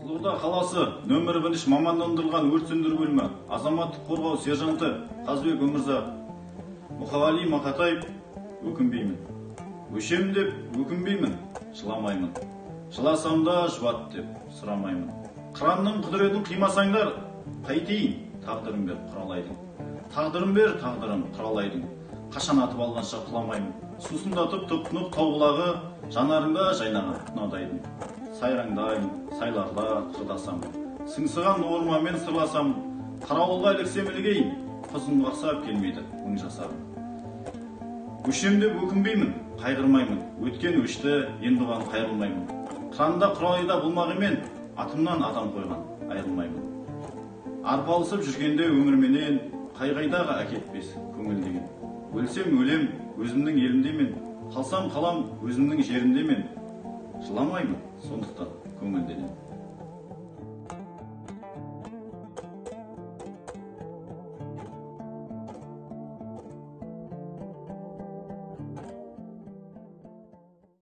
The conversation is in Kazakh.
Қызылорда қаласы нөмірі 1 мамандандырылған өрт сөндіру бөлімі азаматтық қорғау сержанты Қазбек Өмірзақ Мұқағали Мақатаев. Өкінбеймін, өшем деп өкінбеймін, жыламаймын, жыласам да жұбат деп сұрамаймын. Қыранның құдіретін қимасаңдар қайтейін, тағдырым бер құралайдың, тағдырым бер тағдырым құралайдың. Қашан атып алғанша құламаймын. Сусындатып тұп-тұнық тау бұлағы, жанарыңда жайнаған тұнадайдың. Сайраңдаймын, сайларда қырдасам, сыңсыған орманмен сырласам, қарауылға іліксем ілігейін, құзын қақсап келмейді мың жасағым. Өшем деп өкінбеймін, қайғырмаймын, өткен өшті, енді оған қайырылмаймын. Қыранда құралайда болмақ емен, атымнан адам қойған айырылмаймын. Арпалысып жүргенде өмірменен, қай-қайдағы әкетпес көңіл деген. Өлсем өлем, өзімнің елімде мен, қалсам қалам, өзімнің жерімде мен. Жыламаймын, сондықтан көңілденемін.